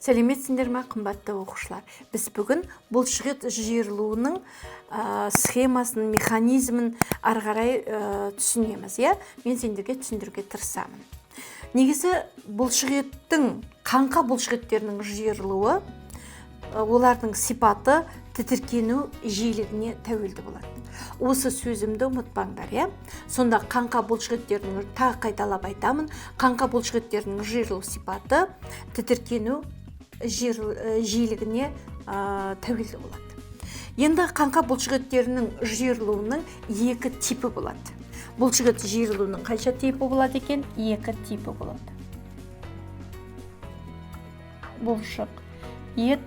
Сәлеметсіңдер ме, қымбатты оқушылар? Біз бүгін бұлшықет жиырылуының схемасын, механизмін ары қарай түсінеміз, иә? Мен сендерге түсіндіруге тырысамын. Негізі бұлшықеттің, қаңқа бұлшықеттерінің жиырылуы, олардың сипаты тітіркену жиілігіне тәуелді болады. Осы сөзімді ұмытпаңдар, иә? Сонда қаңқа бұлшықеттерінің, тағы қайталап айтамын, қаңқа бұлшықеттерінің жиырылу сипаты тітіркену жиілігіне тәуелді болады. Енді қаңқа бұлшықеттерінің жиырылуының екі типі болады. Бұлшықет жиырылуының қанша типі болады екен? Екі типі болады. Бұлшық ет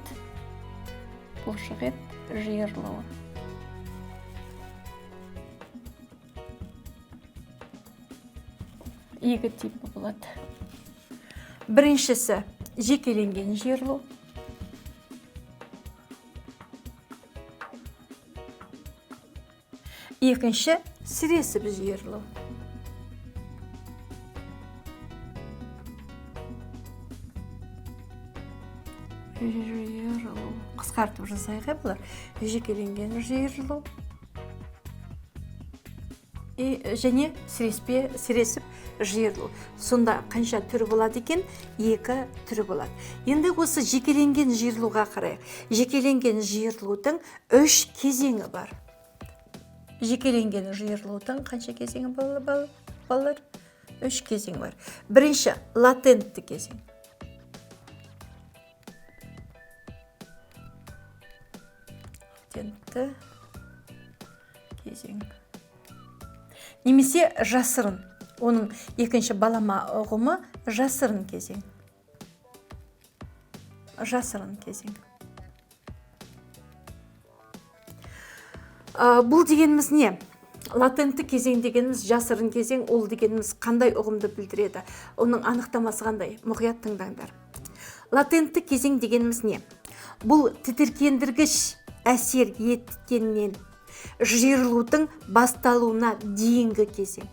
жиырылуы. Екі типі болады. Біріншісі жекеленген жиырылу. Екінші сіресіп жиырылу. Жиырылу. Қысқартып жасайық, бұлар. Жекеленген жиырылу. Және сіресіп жиырылу. Сонда қанша түрі болады екен? Екі түрі болады. Енді осы жекеленген жиырылуға қарайық. Жекеленген жиырылудың үш кезеңі бар. Жекеленген жиырылудың қанша кезеңі балалар? Үш кезең бар. Бірінші, латентті кезең. Латентті кезең. Немесе жасырын. Оның екінші балама ұғымы жасырын кезең. Жасырын кезең. Бұл дегеніміз не? Латентті кезең дегеніміз жасырын кезең, ол дегеніміз қандай ұғымды білдіреді? Оның анықтамасы қандай? Мұқият тыңдаңдар. Латентті кезең дегеніміз не? Бұл тітіркендіргіш әсер еткеннен жиырылудың басталуына дейінгі кезең.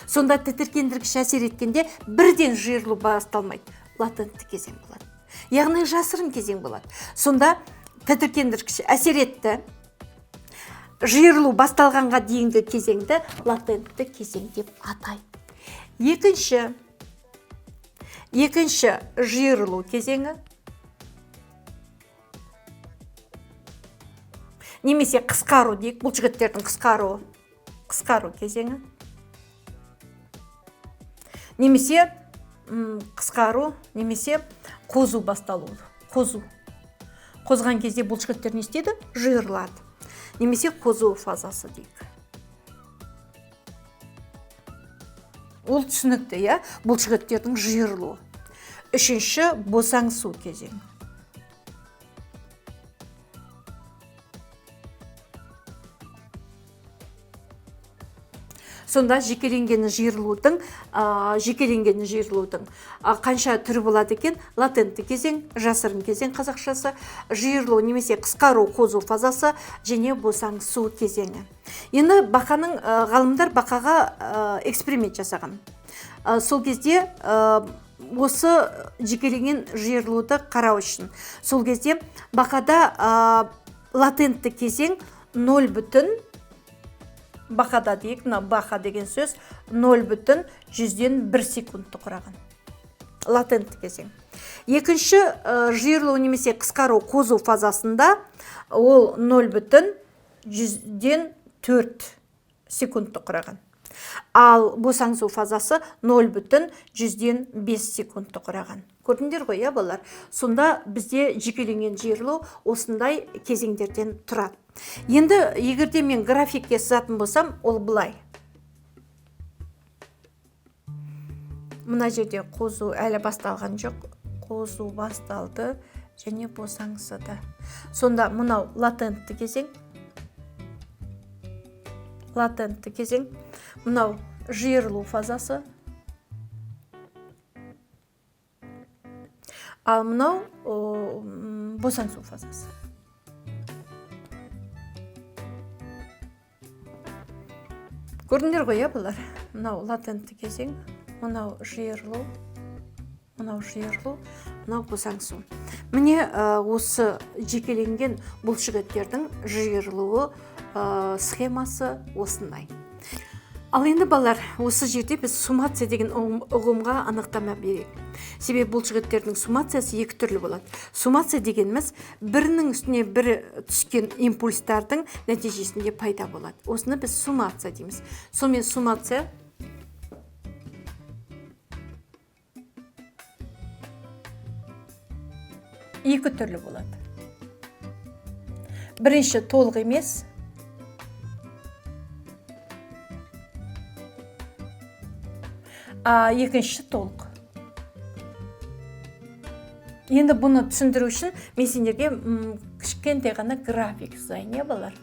Сонда тітіркендіргіш әсер еткенде бірден жиырылу басталмайды. Латентті кезең болады. Яғни жасырын кезең болады. Сонда тітіркендіргіш әсер етті, жиырылу басталғанға дейінгі кезеңді латентті кезең деп атайды. Екінші жиырылу кезеңі немесе қысқару дейік, бұлшықеттердің қысқару кезеңі. Немесе қысқару, немесе қозу басталуы. Қозу. Қозған кезде бұлшықеттер не істейді? Жиырылады. Немесе қозу фазасы дейік. Ол түсінікті, иә? Бұлшықеттердің жиырылуы. Үшінші, босаңсу кезеңі. Сонда жекеленген жиырылудың, қанша түрі болады екен? Латентті кезең, жасырын кезең қазақшасы, жиырылу немесе қысқару қозу фазасы және босаңсу кезеңі. Енді ғалымдар бақаға эксперимент жасаған. Сол кезде осы жекеленген жиырылуды қарау үшін. Сол кезде бақада латентті кезең нөл бүтін, бақада дейік, мына бақа деген сөз нөл бүтін жүзден бір секундты құраған. Латентті кезең. Екінші, жиырылу немесе қысқару қозу фазасында ол нөл бүтін жүзден төрт секундты құраған. Ал босаңсу фазасы нөл бүтін жүзден бес секундты құраған. Көрдіңдер ғой, иә, балалар? Сонда бізде жекеленген жиырылу осындай кезеңдерден тұрады. Енді егерде мен графикке сызатын болсам, ол былай. Мына жерде қозу әлі басталған жоқ. Қозу басталды және босаңсыды. Сонда мынау латентті кезең. Латентті кезең. Мынау жиырылу фазасы. Ал мынау босаңсу фазасы. Көрдіңдер ғой, иә, бұлар? Мынау латентті кезең, мынау жиырылу, мынау жиырылу, мынау босаңсу. Міне, осы жекеленген бұлшықеттердің жиырылуы схемасы осындай. Ал енді, балалар, осы жерде біз суммация деген ұғымға анықтама берейік. Себебі бұлшықеттердің суммациясы екі түрлі болады. Суммация дегеніміз бірінің үстіне бірі түскен импульстардың нәтижесінде пайда болады. Осыны біз суммация дейміз. Сонымен, суммация екі түрлі болады. Бірінші толық емес, а екінші толық. Енді бұны түсіндіру үшін мен сендерге кішкентай ғана график жасайын, иә, балалар?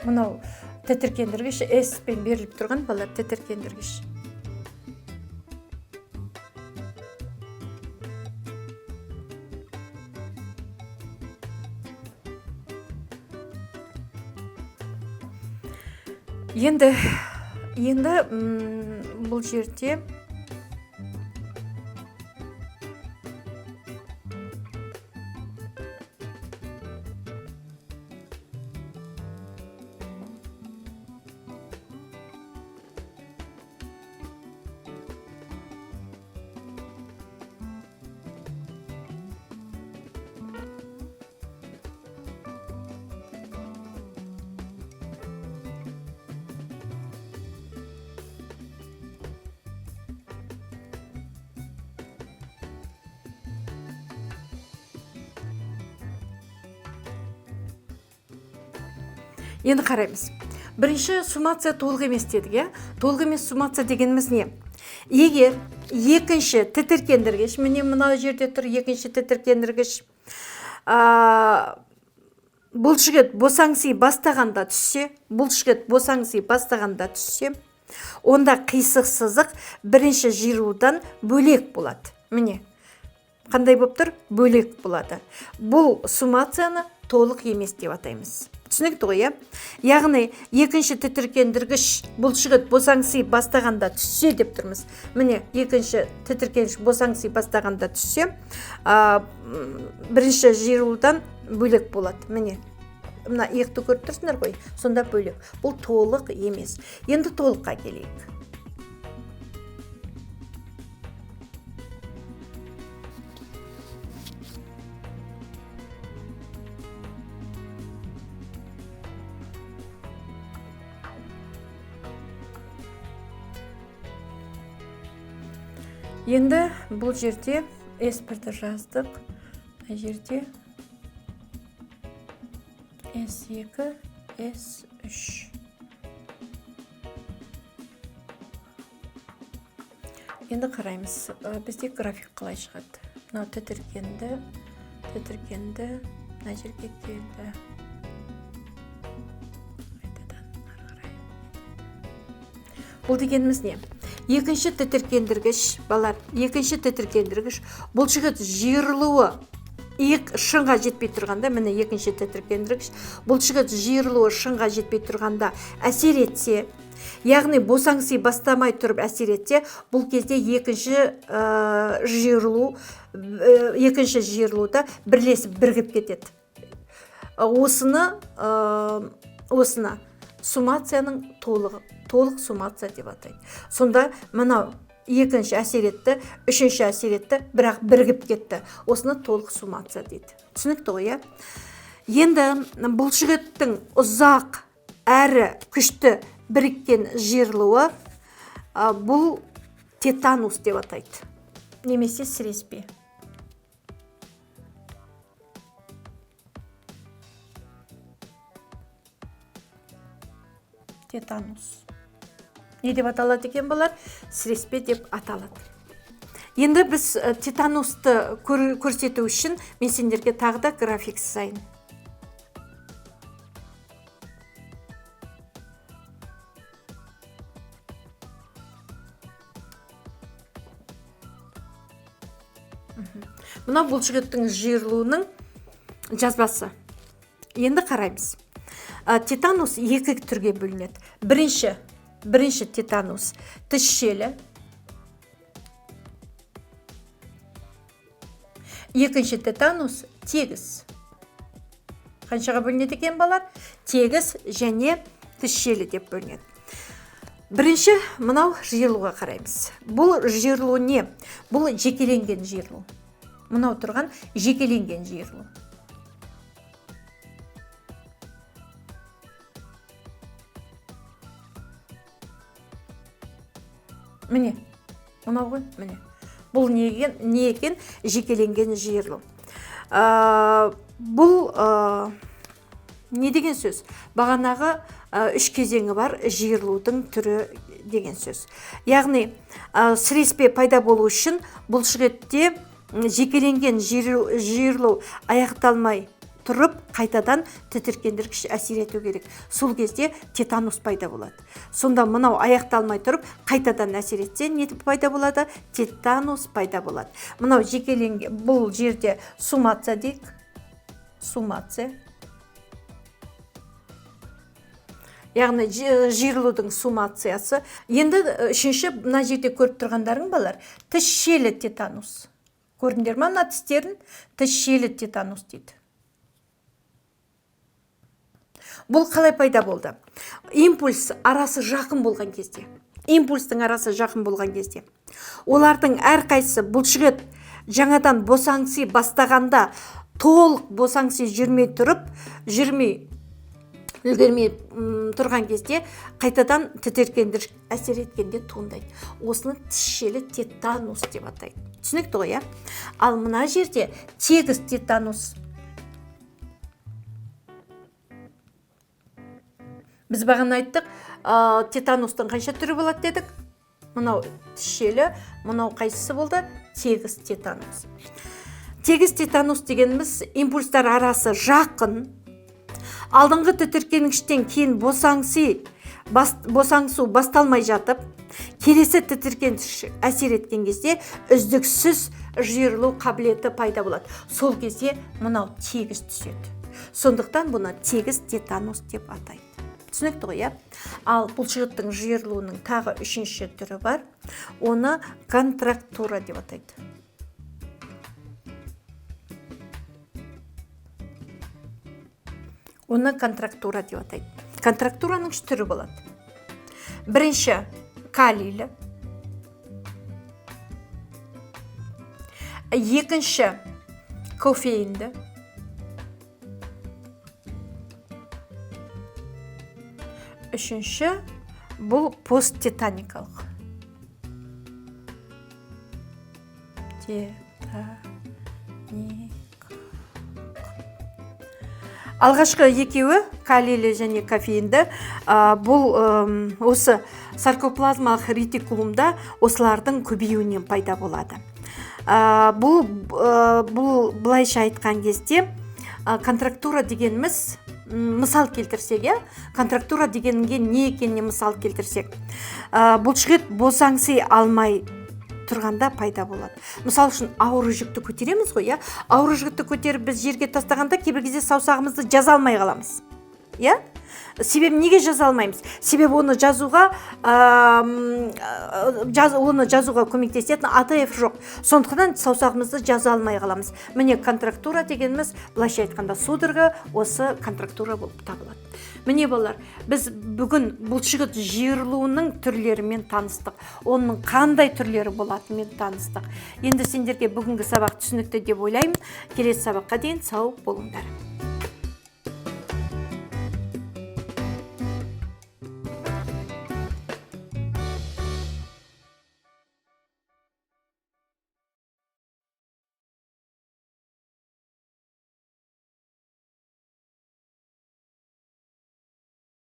Мынау тітіркендіргіш S пен беріліп тұрған, балалар, тітіркендіргіш. Енді бұл жерде енді қараймыз. Бірінші суммация толық емес дедік, иә? Толық емес суммация дегеніміз не? Егер екінші тітіркендіргіш, міне, мына жерде тұр екінші тітіркендіргіш, бұлшықет босаңси бастағанда түссе, бұлшықет босаңси бастағанда түссе, онда қисық сызық бірінші жиырылудан бөлек болады. Міне, қандай болып тұр? Бөлек болады. Бұл суммацияны толық емес деп атаймыз. Түсінікті ғой, иә? Яғни екінші тітіркендіргіш бұлшықет босаңси бастағанда түссе деп тұрмыз. Міне, екінші тітіркеніш босаңси бастағанда түссе, бірінші жиырылудан бөлек болады. Міне, мына иықты көріп тұрсыңдар ғой, сонда бөлек. Бұл толық емес. Енді толыққа келейік. Енді бұл жерде S1-ді жаздық. Мына жерде S2, S3. Енді қараймыз, бізде график қалай шығады. Мынау тітіркенді, тітіркенді, мына жерге келді. Қайтадан ары қарай. Бұл дегеніміз не? Екінші тітіркендіргіш, балалар, екінші тітіркендіргіш бұлшықет жиырылуы иық шыңға жетпей тұрғанда, міне, екінші тітіркендіргіш бұлшықет жиырылуы шыңға жетпей тұрғанда әсер етсе, яғни босаңси бастамай тұрып әсер етсе, бұл кезде екінші жиырылуда бірлесіп бірігіп кетеді. Осыны суммацияның толығы, толық суммация деп атайды. Сонда мынау екінші әсер етті, үшінші әсер етті, бірақ бірігіп кетті. Осыны толық суммация дейді. Түсінікті ғой, иә? Енді бұлшықеттің ұзақ әрі күшті біріккен жиырылуы, бұл тетанус деп атайды. Немесе сіреспе. Тетанус. Не деп аталады екен, балалар? Сіреспе деп аталады. Енді біз тетанусты көрсету үшін мен сендерге тағы да график сызайын. Мынау бұлшықеттің жиырылуының жазбасы. Енді қараймыз. Тетанус екі түрге бөлінеді. Бірінші тетанус тісшелі. Екінші тетанус тегіс. Қаншаға бөлінеді екен, балалар? Тегіс және тісшелі деп бөлінеді. Бірінші мынау жиырылуға қараймыз. Бұл жиырылу не? Бұл жекеленген жиырылу. Мынау тұрған жекеленген жиырылу. Міне, мынау ғой, міне. Бұл не екен? Жекеленген жиырылу. Бұл не деген сөз? Бағанағы үш кезеңі бар жиырылудың түрі деген сөз. Яғни, сіреспе пайда болу үшін бұлшықетте жекеленген жиырылу аяқталмай тұрып, қайтадан тітіркендіргіш әсер ету керек. Сол кезде тетанус пайда болады. Сонда мынау аяқталмай тұрып, қайтадан әсер етсе, не пайда болады? Тетанус пайда болады. Мынау жекеленген, бұл жерде суммация дейік. Суммация. Яғни жиырылудың суммациясы. Енді үшінші, мына жерде көріп тұрғандарың балалар, тісшелі тетанус. Көрдіңдер ма мына тістерін? Тісшелі тетанус дейді. Бұл қалай пайда болды? Импульс арасы жақын болған кезде. Импульстің арасы жақын болған кезде. Олардың әрқайсысы бұлшықет жаңадан босаңси бастағанда толық босаңси жүрмей тұрып, жүрмей үлгермей, тұрған кезде қайтадан тітіркендіргіш әсер еткенде туындайды. Осыны тісшелі тетанус деп атайды. Түсінікті ғой, иә? Ал мына жерде тегіс тетанус. Біз бағана айттық, тетанустың қанша түрі болады дедік? Мынау тісшелі, мынау қайсысы болды? Тегіс тетанус. Тегіс тетанус дегеніміз импульстар арасы жақын, алдыңғы тітіркенгіштен кейін босаңсу басталмай жатып, келесі тітіркенгіш әсер еткен кезде үздіксіз жиырылу қабілеті пайда болады. Сол кезде мынау тегіс түседі. Сондықтан бұны тегіс тетанус деп атайды. Түсінікті ғой, иә? Ал бұлшықеттің жиырылуының тағы үшінші түрі бар. Оны контрактура деп атайды. Оны контрактура деп атайды. Контрактураның үш түрі болады. Бірінші калийлі. Екінші кофеинді. Үшінші бұл посттетаникалық. Тетаникалық. Алғашқы екеуі калийлі және кофеинді, бұл осы саркоплазмалық ретикулумда осылардың көбеюінен пайда болады. Бұл былайша айтқан кезде, контрактура дегеніміз, мысал келтірсек, иә? Контрактура дегенге не екеніне мысал келтірсек. Бұлшықет босаңси алмай тұрғанда пайда болады. Мысал үшін ауыр жүкті көтереміз ғой, иә? Ауыр жүкті көтеріп біз жерге тастағанда кейбір кезде саусағымызды жаза алмай қаламыз. Иә? Себебі неге жаза алмаймыз? Себебі оны жазуға көмектесетін АТФ жоқ. Сондықтан саусағымызды жаза алмай қаламыз. Міне контрактура дегеніміз, былайша айтқанда судорога осы контрактура болып табылады. Міне балалар, біз бүгін бұлшықет жиырылуының түрлерімен таныстық. Оның қандай түрлері болатынымен таныстық. Енді сендерге бүгінгі сабақ түсінікті деп ойлаймын. Келесі сабаққа дейін сау болыңдар.